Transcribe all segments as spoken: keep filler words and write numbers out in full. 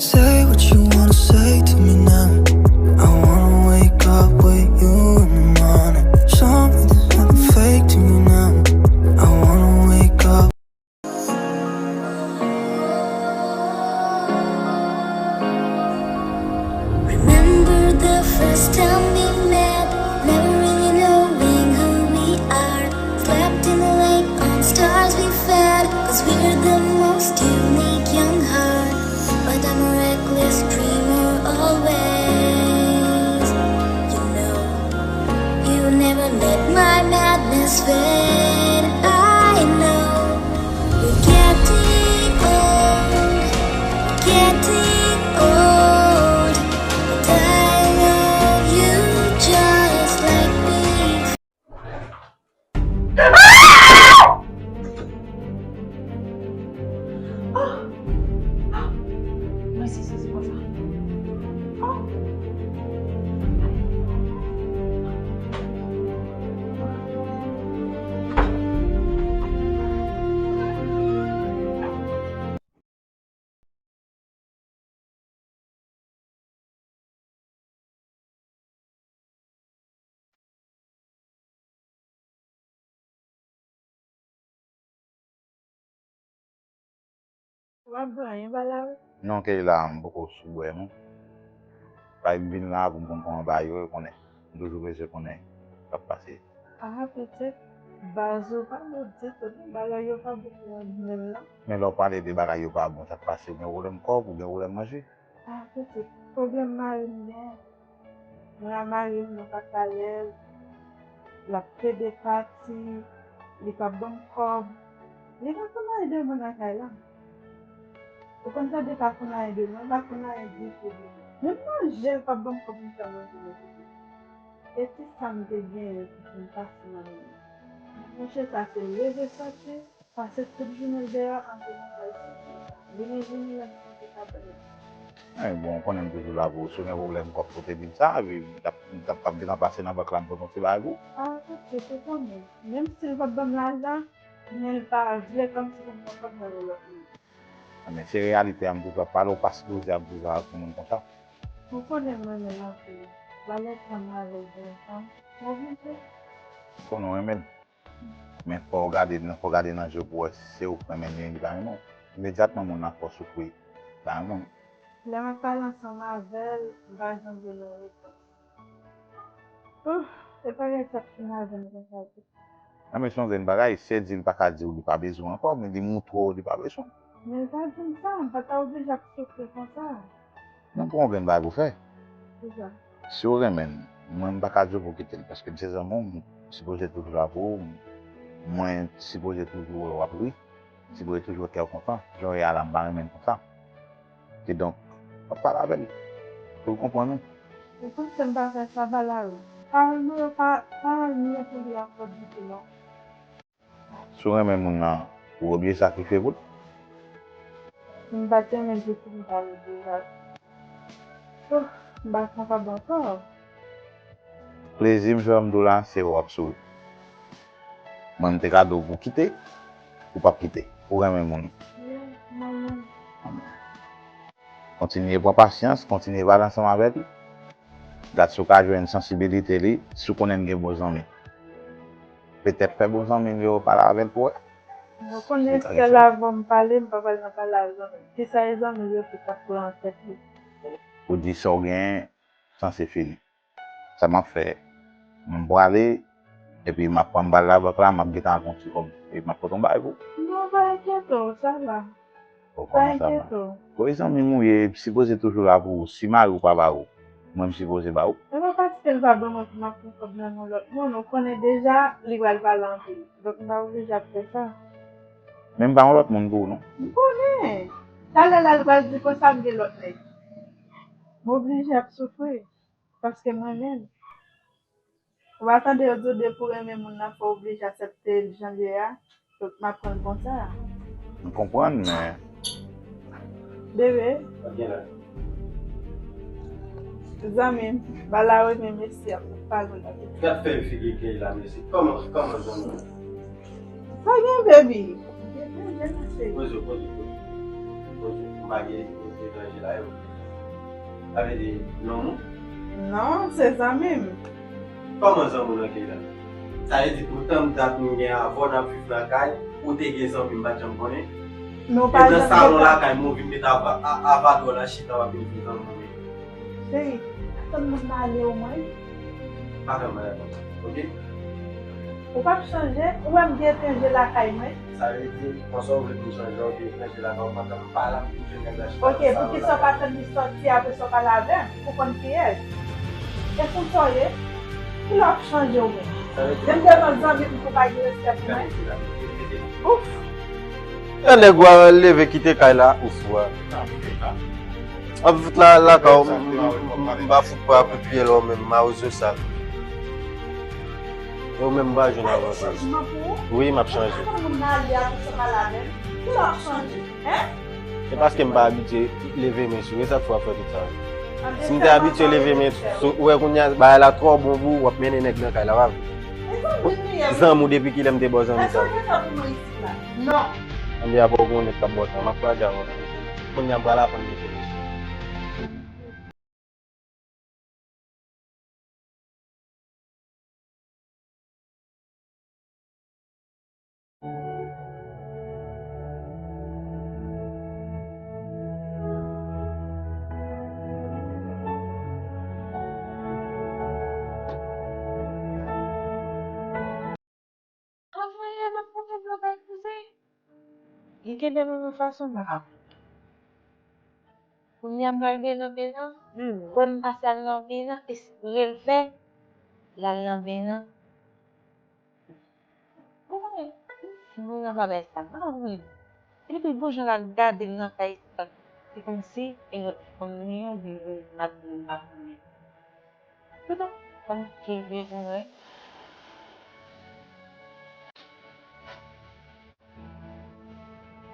Say what you wanna say to me now. I wanna wake up with you in the morning. Show me there's nothing fake to you now. I wanna wake up. Remember the first time we met, never really knowing who we are. Slept in the lake on stars we fed, 'cause we're the most unique young heart. But I'm a reckless dreamer always. You know, you never let my madness fade. I know we're getting old, getting old. But I love you just like before. Mwen sezi, sezi konsa. W ap bwè anyen ba la wi? Non, Keyla, m poko sou bwè non. Bay m vin la pou m konn kòman bagay yo ye, konnen. M toujou bezwen konnen sa k ap pase. Ah, pitit, baz ou pa bon ditou non, bagay yo pa bon pou ou menm non. Men lè w pale de bagay yo pa bon, sa k pase? Ou gen pwoblèm kòb, ou gen pwoblèm manje? Ah, pitit, pwoblèm mari m gen. Mwen ak mari m, nou pa t alèz. L ap plede pati, li p ap ban m kòb. Li pa konn anyen de mwen lakay la. Ou konn tande pa konn anyen de mwen, pa konn anyen ditou de mwen. Menm manje, l p ap ban m kòb pou m fè manje mwen pitit. E ti sa m te genyen pou m pase nan men li. Monchè, sa se leve soti, pase tout jounen l deyò, antre nan kay soti. Vini, vini, lè m te ka bèl. Ay, bon, ou konnen m toujou la pou ou. Si w gen pwoblèm kòb, pote bil sa, epi m t ap, m t ap, m ap gentan pase nan bank la, m pote yon ti bagay pou ou. Ah, ok, ou konnen. Menm si l p ap ban m lajan, men l pa vle kòmsi pou m pran kòb nan men lòt moun. Men se reyalite a, m toujou ap pale, ou pa sipoze ap viv ak yon moun konsa. Ou konnen m renmen l anpil. Valè tan m avè l gen tan, m oblije. Konnen w renmen l. Men fò w gade, fò w gade nan je w pou w wè si se ou k renmen li, li pa renmen w. Imedyatman moun nan fè w soufri, li pa renmen w. Lè m ap pale ansanm avè l, m pa janm jwenn yon repons. Ouh, e bagay sa k fin avè m konsa tou. Nan men sonje yon bagay, si l di l pa ka di w li pa bezwen w ankò, men li moutre w li pa bezwen w. Men l pa di m sa, m pa ta oblije ap soufri konsa. Mwen gon pwoblèm bagay pou fè. Kisa? Si w renmen l, mwen m pa ka di w pou w kite l, paske m se zanmi w, m sipoze toujou la pou ou, mwen sipoze toujou wè w ap ri, m sipoze toujou wè kè w kontan. Jan w ye a la, m pa renmen l konsa. Kidonk, w ap pale avè l pou l konprann ou. Ou panse m pa fè sa, Balawo? Pawòl nou yo pa, pawòl nou yo pou li ankò ditou non. Si w renmen moun nan, ou oblije sakrifye pou l. Si m pa t renmen l ditou, m ta rete la. Oh, m pa kapab ankò. Plezi m fè w, m di w la, se w ap souri. Mwen, m te ka di w pou w kite, ou p ap kite. Ou renmen moun. Wi, mwen menm. Kontinye pran pasyans, kontinye pale ansanm avèk li. Gad si w ka jwenn sansibilite li, si w konnen l gen bon zanmi. Petèt fè bon zanmi l yo pale avè l pou wè. Ou konnen sèl avè w m pale, m pa pral nan pale ak zanmi. Kisa e zanmi yo tout ap pran nan tèt li? Ou di sa w genyen, sanse fini. Sa m ap fè, m prale, epi m ap pran bal labank la, m ap gentan ak yon ti kòb, epi m ap pote yon bagay pou ou. Non, pa enkyete w, sa va. Ou pa kòman sa va? Enkyete w. Bon, e zanmi m ou ye, sipoze toujou la pou ou. Si mari w pa ba ou, mwen m sipoze ba ou. E pa paske l pa ban mwen pou m ap pran kòb nan men yon lòt moun, ou konnen deja li pral pale anpil. Donk m pa oblije ap fè sa. Men m pa yon lòt moun pou ou non. M konnen. Talè la l pral di konsa m gen lòt nèg. M oblije ap soufri. Paske m renmen l. Ou pa tande yo di w depi w renmen moun nan fò w oblije aksepte l jan l ye a? Donk m ap pran l konsa. M konprann, men. Bebe. Zanmi m, bala renmen mesye ap pa jwenn ap. Gad fè figi Keyla mesye. Kòman, kòman zanmi m? Sa gen baby. Poze w, poze w, poze w. Kote m pa gen etranje la yo. Sa vle di, non, non? Non, se zanmi m. Kòman zanmi w nan kay la? Sa vle di, pou tann dat m gen avè w n ap viv nan kay, ou te gen zanmi m pa t janm konnen? E nan salon lakay mwen, ou vin met ava-, a-, avadò la chita, w ap vin di zanmi w. Cheri, tann moun nan ale omwen. Pa fè m bagay konsa, oke? Ou p ap chanje, ou wè m gen etranje lakay mwen. Sa vle di, konsa w vle pou m chanje, w gen etranje lakay ou, pandan m pa la, m toujou nèg la chita nan salon lakay. Oke, poukisa w pa tann li sòti, apre sa w pale avè m, pou konn kiyès? E konsa w ye? Kilè w ap chanje ou menm? Sa vle di, menm devan zanmi m tou pa gen respè pou mwen? Gade ki la, gade ki la. Ouf! Yon nèg w a leve kite kay la, ouf, w a. Ap fout la, lakay ou, m, m, m, m pa fout pran kout pye la, ou menm, mawozo sa. Ou menm, m pa jwenn avantaj. Wi, m ap chanje. Se paske m pa abitye leve men sou, e sa k fè w ap fè tout sa. Si m te abitye leve men sou, ou wè kounye a, bagay la twò bon pou ou, w ap mennen nèg nan kay la, w ap. Zanmi w depi kilè m te ba w zanmi sa? Non. Ann di apa w gen yon nèg k ap ba w tan, m ap lage avè w. Kounye a m pral aprann mete mesye. Anmwey, m ap moute blo kay kouzen. Li kenbe m yon fason m pa ka konprann. Kounye a m pral gen nan men nan. Bon, m pase al nan men nan, espre l fè l al nan men nan. Ou konnen, moun nan pa bay sa, m pa konprann. Epi bon jan l al gade m nan kay sa, se kòmsi e yon milyon de moun m ap di m pa konnen. Poutan, kòm ki bezwen wè.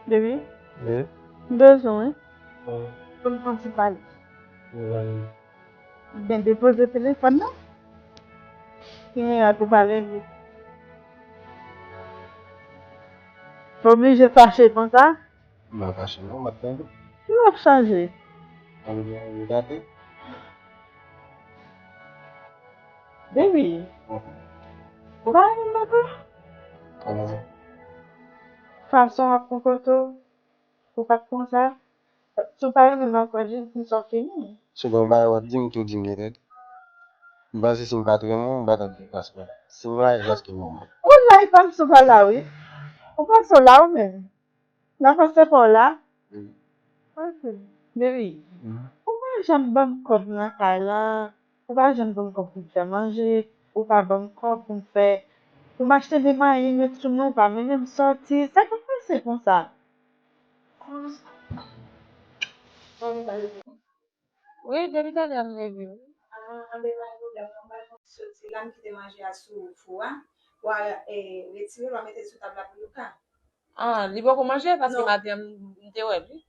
Baby, wi, m bezwen w, wi. Wi. Pou n fè yon ti pale. Wi. Ben, depoze telefòn nan. Kimera tou pale vit. Ou oblije fache konsa? M pa fache non, m ap tande. Ki w ap chanje? Ann gade. Baby, ou pa renmen m ankò? Kòman sa? Fason w ap konpòte w, ou pa t konsa. Si w pa renmen m ankò, jis di m sa w fini. Si w gen yon bagay w ap di m tou, di m li, tande. M panse si m pa t renmen w, m pa t ap di w sa. Si m la, e paske m renmen w. Ou la, e kòmsi w pa la, wi. Ou panse w la, ou menm? Nan panse pa w la? Wi. Ok. Baby, ou pa janm ban m kòb nan kay la. Ou pa janm ban m kòb pou m fè manje. Ou pa ban m kòb pou m fè, pou m achte de mayi met sou mwen, ou pa menm sòti. Sa k ap pase konsa? Wi, depi talè a m leve wi. Ah, anben pa gen pwoblèm non, m pral fè yon ti soti la, m kite manje a sou fou a. W a, eh, retire l, w a mete l sou tab la pou Luka. Ah, li poko manje paske maten an m, m te wè l wi.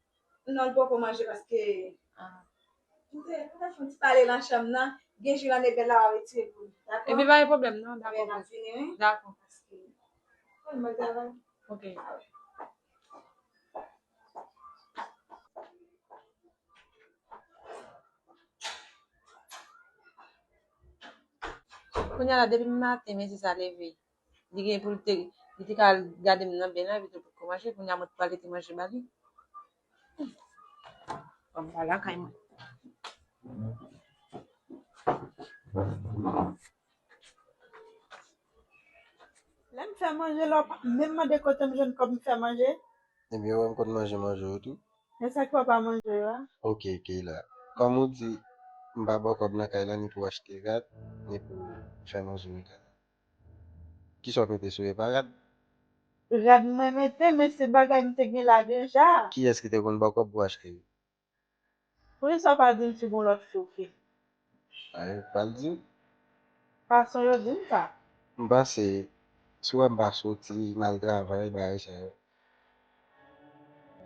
Non, li poko manje paske, ah, m te, m te fè yon ti pale nan chanm nan, gen ji nan nebel la, w a retire pou li, dakò? Epi pa gen pwoblèm non, dakò. Anben n ap vini wi. Dakò. Paske, mwen travay. Ok. Ah, wi. Kounye a la, depi maten, mesye sa leve. Li gen pou l te, li te ka al gade m nan ben la, epi tou poko manje. Kounye a mwen t pral rete manje ba li. Kòm pa lakay mwen. Lè m fè manje la, w pa menm mande kote m jwenn kòb m fè manje. Ebyen, wè m konn manje manje yo tou. E sa k fè w pa manje yo a? Ok, Keyla. Kòm ou di, m pa ba w kòb nan kay la, ni pou w achte rad, ni pou w fè manje nan kay la. Kisa w mete sou, e pa rad? Rad mwen mete, men se bagay m te gen la deja. Kiyès ki te konn ba w kòb pou w achte yo? Poukisa w pa di m si gon lòt fi w fè? Ay, pa di m. Fason yo di m sa. M panse, si w wè m pa soti, m al travay, bagay sa yo.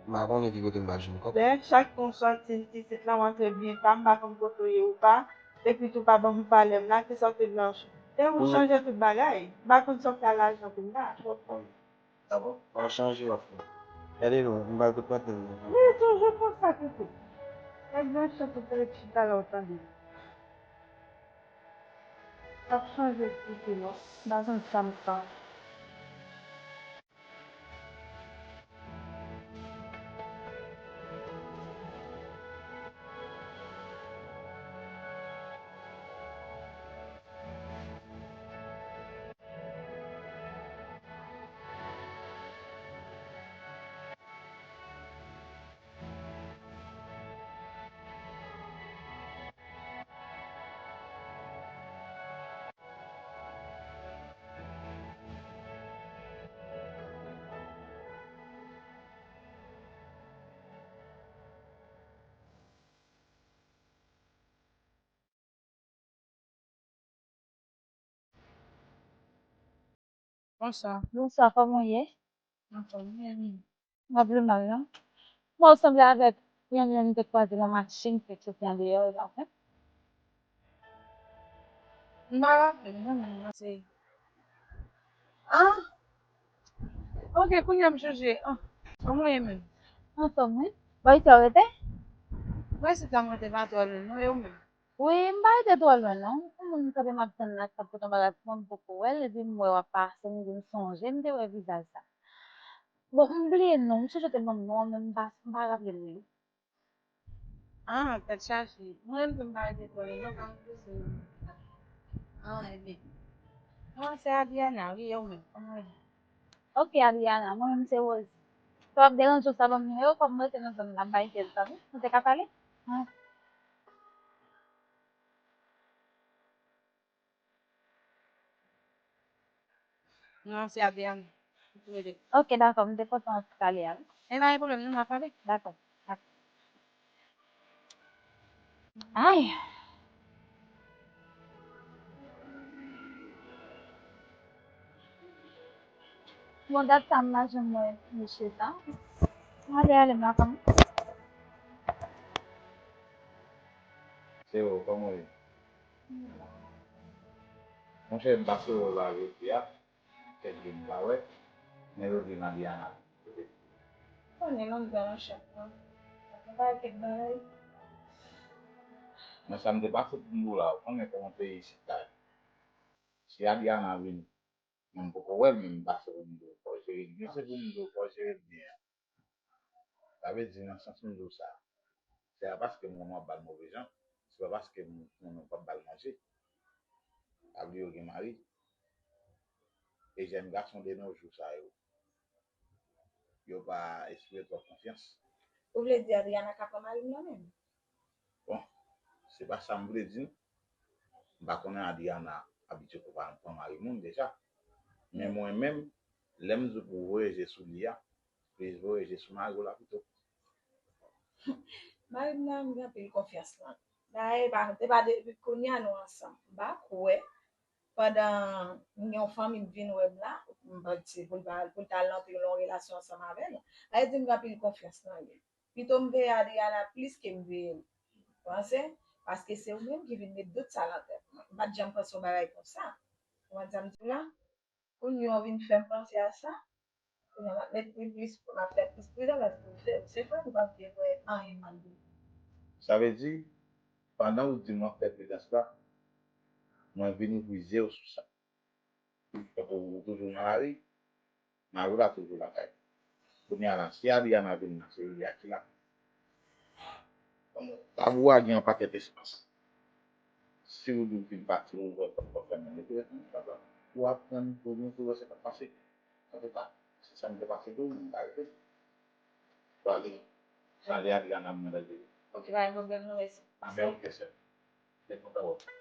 M pa konnen ki kote m pral jwenn kòb. Dayè, chak fwa w sòti isit la, w antre byen ta, m pa konn kote w ye ou pa, epi tou pa ban m valè m la, kisa w te vle anch-, e ou chanje tout bagay. M pa konn sa w fè a lajan kounye a. Dabò, w ap chanje, w ap fè. Gade non, m pral tout maten. Li toujou konsa, Kiki. Nèg nan chante pou l chita la, w tande. Ap chanje Kiki non. M pa konn sa m pran. Bonswa. Bonswa, kòman w ye? Anfòm, wi, Annie. M pa vle mal, non. Mwen w sanble avèk yon moun m te kwaze nan machin, ki te soti andeyò, e pa vre? M pa raple m, non, men mwen se. Ah! Ok, kounye a m chonje. Ah, kòman w ye menm? Anfòm, wi. Bò isit w rete? Mwen isit la, m rete pa twò lwen, non, e ou menm? Wi, m pa rete twò lwen, non. Yon moun m kanpe m ap tann la, k t ap pote yon bagay pou mwen, m poko wè l, epi m wè w ap pase, m di m sonje m te wè vizaj sa. Bon, m bliye non, m sonje w te ban m non an, men m pa, m pa raple m li. Ah, tèt chaje. Mwen menm tou m pa rete twò lwen non, pa m poze. Ah, ebyen. Mwen se Adriana, wi, e ou menm? Kòman w ye? Ok, Adriana, mwen menm se Rosie. Sa w ap deranje w sa, ban m nimewo w, kòm m rete nan zòn nan, m pa rete l tann wi. Nou te ka pale? Ah. Non, se Adriana. Ok, dakò, m te kontan pale a wi. E pa gen pwoblèm, nou va pale. Dakò, dakò. Ay! Bon, dat sa m pa janm wè mesye sa. Ale, ale, m pa konn. Se ou, kòman w ye? Monchè, m pase wè w la jodi a. Kèk jou m pa wè. Men yo di Madiana. Konnen non, m gen yon chèf mwen. Ap prepare kèk bagay. Men sa m te pase pou m di w la, ou konnen kòman peyi isit la ye. Si Adriana vini, men m poko wè l, men m pase pou m di w, fò w jere l byen, se pou m di w, fò w jere l byen. Sa vle di, nan sans m di w sa, se pa paske m wè w ap ba l move jan, se pa paske m konnen w p ap ba l manje. Pa bliye w gen mari. E jèn gason de nos jours sa yo, yo pa enspire twòp konfyans. Ou vle di Adriana ka pran mari m nan men m? Bon, se pa sa m vle di non. M pa konnen Adriana abitye pou pa pran mari moun deja. Men mwen menm, lè m di w pou w voye je sou li a, plis voye je sou mari w la pito. Mari m nan, m gen anpil konfyans lan. Dayè, e pa, e pa depi kounye a nou ansanm. M pa kwè, pandan m gen yon fanmi k vin wè m la, m panse pou l pa, pou l ta al antre nan yon relasyon ansanm avè l. Sa vle di m gen anpil konfyans nan li. Pito m veye Adriana plis ke m veye l. Ou panse? Paske se ou menm ki vin met dout sa nan tèt mwen. M pa t janm panse yon bagay konsa. Ou konprann sa m di w la? Kounye a w vin fè m panse a sa. Kounye a m ap met pi plis, m ap fè plis prizans pou m fè w. Se vre, m pa t gen wè anyen mal de ou. Sa vle di, pandan w di m w ap fè prizans la, mwen vin ouvri zye w sou sa. Tankou ou toujou nan lari, mari w la toujou lakay. Kounye a la, si Adriana vin nan, se li a ki la. Tabou a gen yon pakèt espas. Si w di w fin pati, ou wè pòt la fèmen, epi w ap tann pou nou tou wè sa k ap pase. Antouka, se sa m te pase tou, m pa rete. Bon, ale. Ale, Adriana, m nan bèl peyi. Ok, pa gen pwoblèm, non, mèsi. Anben, ok, sè. Mwen kontan wè w.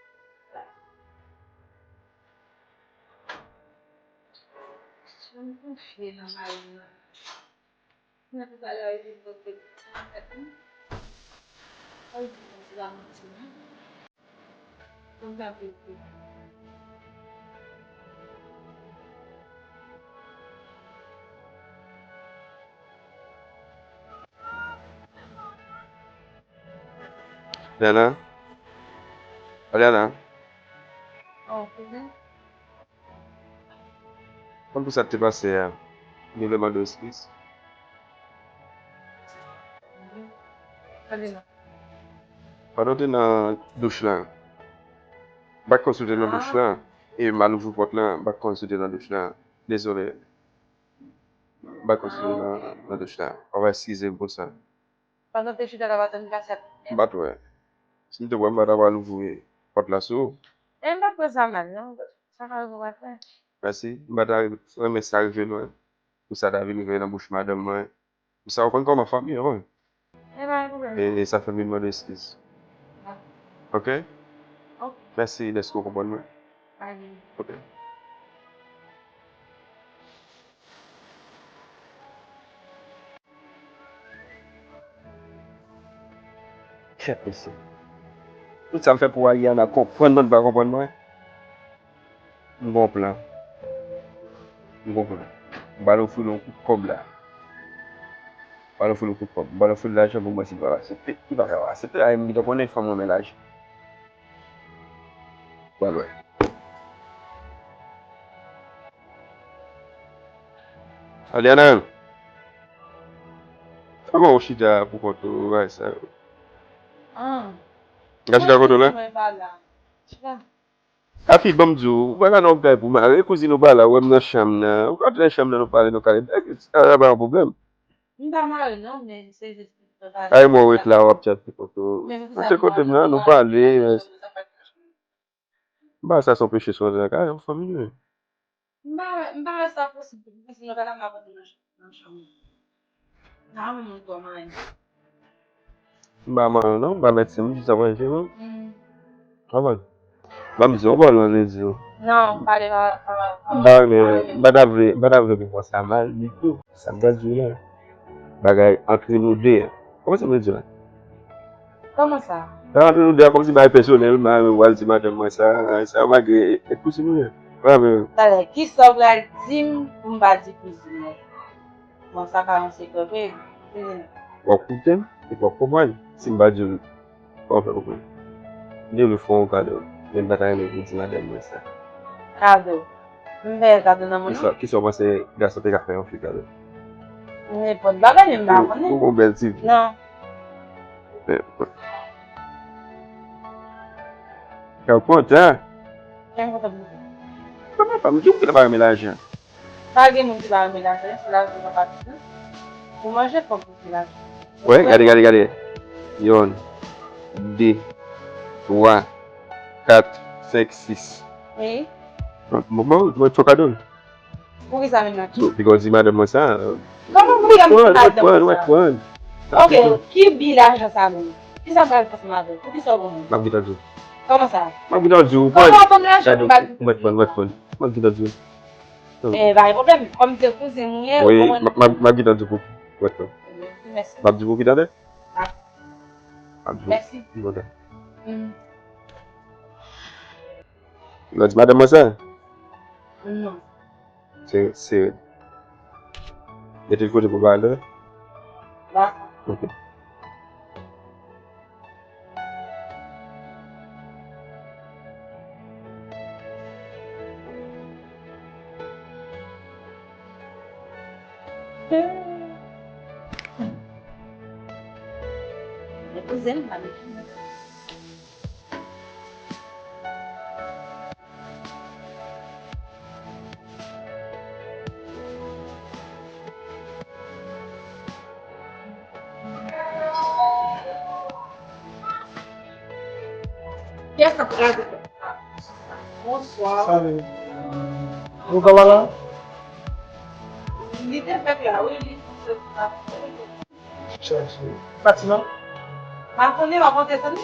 Jan m konfye nan mari m nan. Mwen pou pale avèk li pou mwen fè tan avèk mwen. Al di mwen se pa manti non. Mwen pa vle kwe. Liana? Liana? Oh, kouzen. Konn pou sa k te pase a, nou vle mande w eskiz? Pandan w te nan douch la, m pa t konn si w te nan douch la, e m al ouvri pòt la, m pa t konn si w te nan douch la. Dezole. M pa t konn si w te nan, nan douch la. Ou va eskize m pou sa. Pandan w te chita la, w pa t wè m kase ap. M pa t wè. Si m te wè, m pa t ap al ouvri pòt la sou ou. E m pa t wè sa mal, non. Sa ka rive w pa t wè. Mèsi. M pa ta renmen sa rive nou, en. Pou sa ta vin rive nan bouch madanm mwen. Sa w konn kòman fanmi yo, wi. E pa gen pwoblèm. E, e sa fè m vin mande eskiz. Ok? Ok. Mèsi dèske w konprann mwen. Pa gen. Ok. Kèt mesye. Tout sa m fè pou Ariana konprann mwen, li pa konprann mwen. M gon plan. M gon plan. M pral ofri l yon kout kòb la. M pral ofri l yon kout kòb. M pral ofri l lajan pou mwen si l pa aksepte. Li pa ka aksepte. Ay, m gentan konnen fanm renmen lajan. M pral wè. Aliana, kòman ou chita pou kont ou, bagay sa yo? Ah. Ou ka chita kote w la? Mwen pa la. Chita. Afi, ban m di w, ou pa ka nan yon kay pou mare, kouzin ou pa la, ou wè m nan chanm nan, ou ka antre nan chanm nan, nou pale, nou kale bèk, sa pa yon pwoblèm. M pa mare non, men se jis pou bagay. Ay, mwen ret la, w ap tchat pou kont ou. Antre kote m nan, nou pale, men. M pa wè sa se yon peche sou antre nan kay yon fanmi, men. M pa wè, m pa wè sa posib pou kouzin nou pa ta mare nan chanm, nan chanm. Nan yon moun kòman. M pa manyen w non, m pa mèt si m di sa manje non. Konprann? Ban m di w, ou konprann mwen vle di w. Non, pale pa, pa, pa. M pa renmen, m pa ta vle, m pa ta vle pou w pran sa mal ditou. Sa m pral di w la. Bagay antre nou de. Ou konprann sa m vle di w la? Kòman sa? Bagay antre nou de a kòmsi bagay pèsonèl, m pa renmen pou w al di madanm mwen sa, sa malgre e kouzin ou ye. Ou pa renmen. Talè, kisa w pral di m pou m pa di kouzin mwen? Bon, sa pa yon sekrè vre. Kouzin. W ap koute m, epi w ap konprann. Si m pa di w, kòman w fè konprann? M te vle fè w yon kado, men m pa ta renmen pou w di madanm mwen sa. Kado? M fè kado nan moun nan? Kisa, kisa w panse gason te ka fè yon fi kado? Nenpòt bagay, men m pa konnen. Ou, ou gon bèl ti vi. Non. Men, kè w kontan. Kè m kontan pou ou. Kòman fè m di w ki pa renmen lajan? Pa gen moun ki pa renmen lajan, se lajan nan pa tout. Pou manje, fòk ou gen lajan. Wè, gade, gade, gade. Yonn, de, twa, kat, senk, sis. Wi. Bon, bon, mwen fè w kado l. Poukisa menm nan? Piga w di madanm mwen sa. Kòman poukisa m di madanm mwen sa? Wè, wè, wè. Ok, ki bi lajan sa menm? Kisa m pral fè ansanm avè w? Poukisa w ban mwen? M ap gentan di w. Kòman sa? M ap gentan di w. Kòman w ban m lajan pou m pa di w? Mwen pran, mwen pran. M ap gentan di w. Eh, pa gen pwoblèm. Kòm se kouzin ou ye, ou konprann. Wi, m ap, m ap, m ap gentan di w pou, pou, pou. Mèsi. M ap di w pou ki tande? Ah. M ap di w. Mèsi. Li kontan. Mm. Ou di madanm mwen sa? Non. Se, se. Mete l kote pou pale. Dakò. Ok. Kiyès k ap kraze kè? Bonswa. Salut. Ou kòman la? Li te fèk la, wi, li te fèk la. Chache. Pati non? Pa konnen, pa konte tande.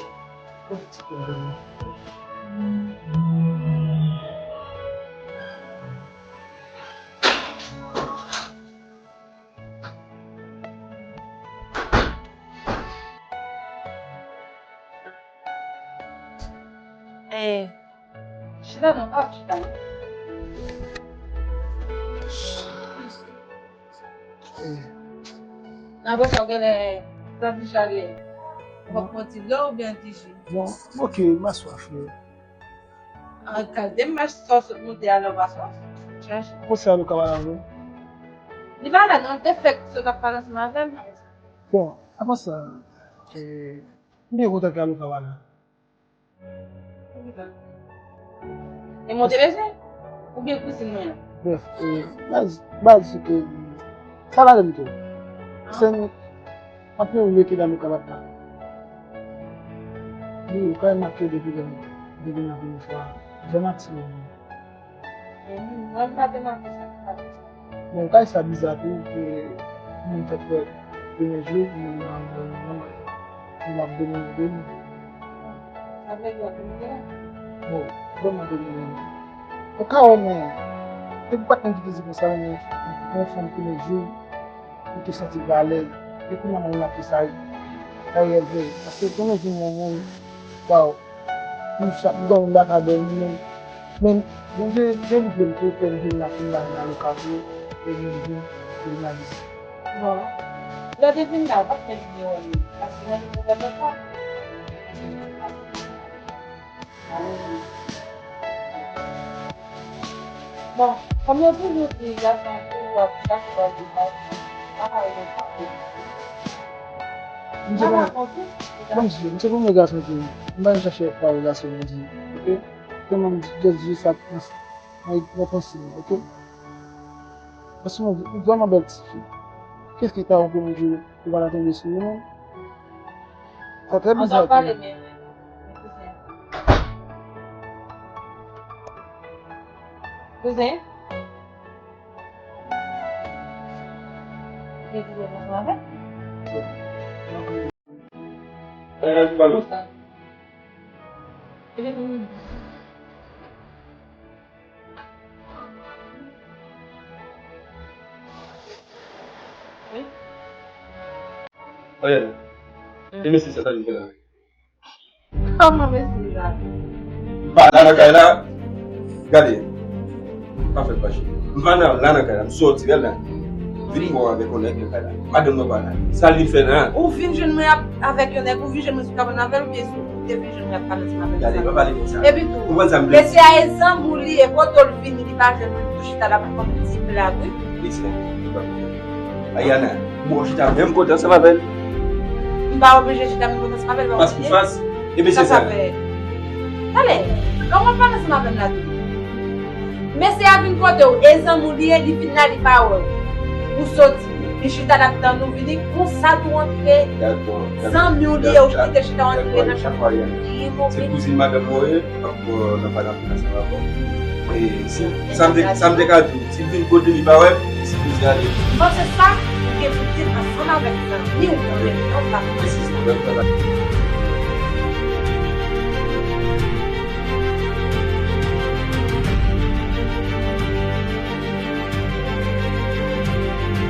Eh, chita non, pa chita non. Eh. Apre sa, w genlè santi chalè. Fòk pran ti dlo oubyen ti ji. Bon, ok, m aswa, frè. An, gade m mach sa w sot moute a lè w pa swa. Chache. Konsa nou ka pale avè w? Li pa la non, li te fèk sot ap pale ansanm avè m. Bon, apa sa, E, m byen kontan ke Alouka pa la. E mwen te bezwen? Oubyen kouzin mwen an? Bref, e, baz, baz, se ke sa la menm tou. Se m ap rete nan Alouka pa la. Wi, ou ka remake depi lè m te vin la premye fwa, vrèman ti moun. Mwen pa te remake sa. Bon, kay sa biza tou, ke moun fèk wè premye jou, moun nan, nan, nan, nan, ap domine, domine. Sa vle di w ap domine? Bon, vrèman domine. Ou ka wè, men, depi w pa t nan divize konsa, men, yon fanm premye jou, ou te santi w alèz. E kounye a, moun ap fè sa, sa reyèl vre. Paske premye jou, mwen, mwen, waw. M chak dòmi m pa ka dòmi menm. Men Bondye delivre m tou, fè m vin la, vin la nan lokal yo, e vin vin jounalis. Bon, lè w te vin la, ou pa t fè videyo li, paske nan videyo ou fè sa. Bon, kòm yo toujou di gason toujou ap chache pawòl pou gason, pa pale de sa. M se premye, m se premye gason ki, m pa janm chache pawòl gason, m di, oke? Kòman m just di sa, mwen, mwen panse, oke? Paske mwen, ou vrèman bèl tifi. Kèske ta ou pou m di, ou pa ta tonbe sou mwen? Sa trè bizarre. Kouzen. Kouzen. Kouzen. Wi. Oye, e mesye sa, sa li fè la? Kòman mesye sa? M pa la nan kay la. Gade. Pa fè fache. M pa nan, la nan kay la. M sòti, gade la. Vin wè w avèk yon nèg nan kay la. Madanm nan pa la. Sa li fè la? Ou vin jwenn mwen ap, avèk yon nèg, ou vin jwenn mwen sou kabann avè l, oubyen sou wout, ou te vin jwenn mwen ap pale ansanm avè l? Gade, pa pale konsa. Epi tou, konprann sa m vle di. Mesye a e zanmi w li ye, kote w vini, li pa jwenn mwen, li tou chita la, pa konn ti blag, wi. Mesye a, Ayana, bon, w chita menm kote ansanm avè l. M pa oblije chita menm kote ansanm avè l, pa oblije. Fas pou fas. E mesye sa. Sa sa fè? Talè, kòman w ap pale ansanm avè m la tou? Mesye a vin kote w, e zanmi w li ye, li vin la, li pa wè w. Ou soti, li chita l ap tann ou vini, konsa tou w antre. Dakò, dakò. Zanmi w li ye, ou kite chita w antre nan chanm. Li move. Se kouzin madanm mwen ye, ap, euh, nan pa nan ansanm avè w. E si, sa m te, sa m te ka di w, si l vin kote li pa wè m, li sipoze ale. Bon, se sa ou gen pou di l ansanm avèk zanmi w, ou menm non pa. Presize, mwen pa la.